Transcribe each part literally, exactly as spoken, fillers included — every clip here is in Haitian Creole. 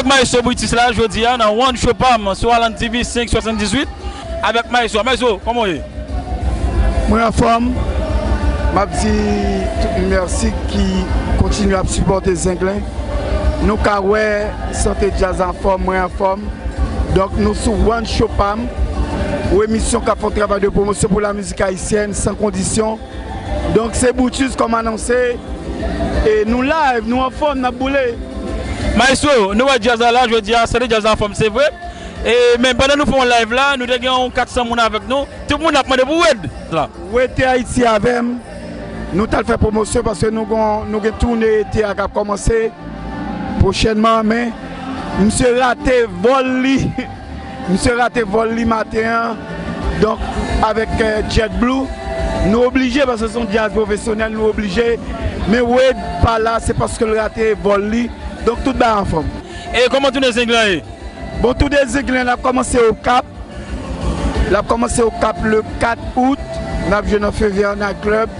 Maestro Brutus la, jodi a, nan One Show Pam, sou Alan T V senk swasanndizuit, avèk Maestro. Maestro, kòman w ye? Mwen anfòm. M ap di tout moun mèsi ki kontinye ap sipòte Zenglen. Nou ka wè sante djaz anfòm, mwen anfòm. Donk, nou sou One Show Pam, yon emisyon k ap fè yon travay de pwomosyon pou la mizik ayisyèn, san kondisyon. Donk, se Brutus, kòm anonse. E nou live, nou anfòm, n ap boule. Maestro, nou wè djaz la la, jodi a, sante djaz la anfòm, se vre. E, men pandan nou fè yon live la, nou te gen yon katsan moun avèk nou. Tout moun ap mande pou Wed la. Wed te Ayiti avè m. Nou t al fè pwomosyon paske nou gon, nou gen toune ete a k ap kòmanse pwochènman, men misye rate vòl li. Misye rate vòl li maten an. Donk, avèk, eh, JetBlue, nou oblije, paske se yon djaz pwofesyonèl, nou oblije. Men Wed pa la, se paske l rate vòl li. Donk, tout bagay anfòm. E kòman toune Zenglen ye? Bon, toune Zenglen, l ap kòmanse Okap. L ap kòmanse Okap le kat out. N ap jwe nan Feu Vert Night Club.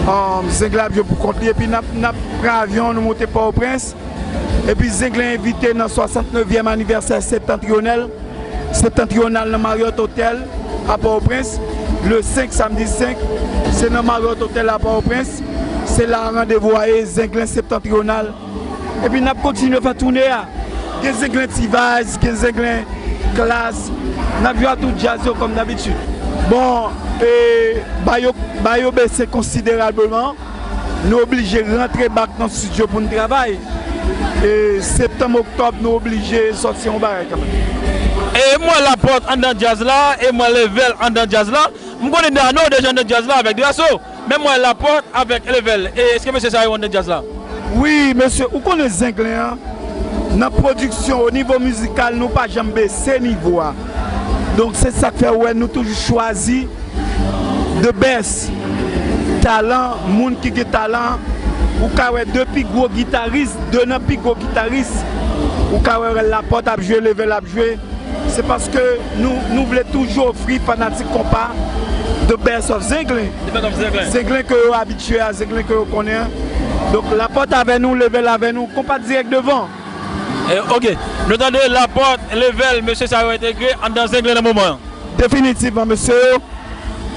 Um, Zenglen ap jwe pou kont li. Epi n ap, n ap pran avyon, nou moute Pòtoprens. Epi Zenglen envite nan swasantnevyèm anivèsè Septantriyonèl, Septantriyonal nan Marriott Hotel a Pòtoprens. Le senk, samdi senk, se nan Marriott Hotel a Pòtoprens. Se la randevou a ye, Zenglen Septantriyonal. Epi n ap kontinye fè toune a. Gen Zenglen T-Vice, gen Zenglen Klass. N ap jwe ak tout djaz yo kòm dabitid. Bon, e, ba yo, ba yo bese konsiderableman. Nou oblije rantre back nan estidyo pou n travay. E septanm, oktòb, nou oblije sòti yon bagay kanmenm. E m wè Lapòt anndan djaz la, e m wè Level anndan djaz la. M konnen Dano deja anndan djaz la avèk Drasso. Men m wè Lapòt avèk Level. E èske mesye sa yo anndan djaz la? Wi, mesye, ou konnen Zenglen an, nan pwodiksyon, o nivo mizikal, nou pa janm bese nivo a. Donk, se sa k fè ou wè nou toujou chwazi the best talan, moun ki gen talan. Ou ka wè de pi gwo gitaris, de nan pi gwo gitaris. Ou ka wè Lapòt ap jwe, Level ap jwe. Se paske nou, nou vle toujou ofri fanatik konpa the best of Zenglen. The best of Zenglen. Zenglen ke yo abitye a, Zenglen ke yo konnen an. Donk, Lapòt avè nou, Level avè nou, konpa dirèk devan. E, ok. Nou tande Lapòt, Level, mesye sa yo entegre anndan Zenglen nan moman an. Definitivman, mesye yo.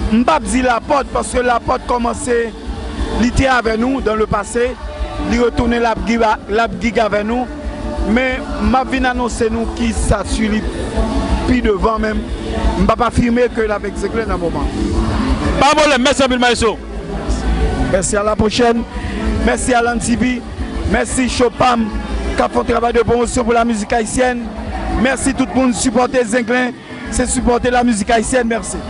M p ap di Lapòt, paske Lapòt kòmanse, li te avè nou dans le passé, li retounen, l ap gig, l ap gig avè nou. Men, m ap vin anonse nou kisa sou li pi devan, men m p ap afime ke l avèk Zenglen nan moman. Pa pwoblèm, mèsi anpil, Maestro. Mèsi, à la prochaine. Mèsi, Alan T V. Mèsi, Show Pam, k ap fè yon travay de pwomosyon pou la mizik ayisyèn. Mèsi tout moun, sipòte Zenglen, se sipòte la mizik ayisyèn. Mèsi.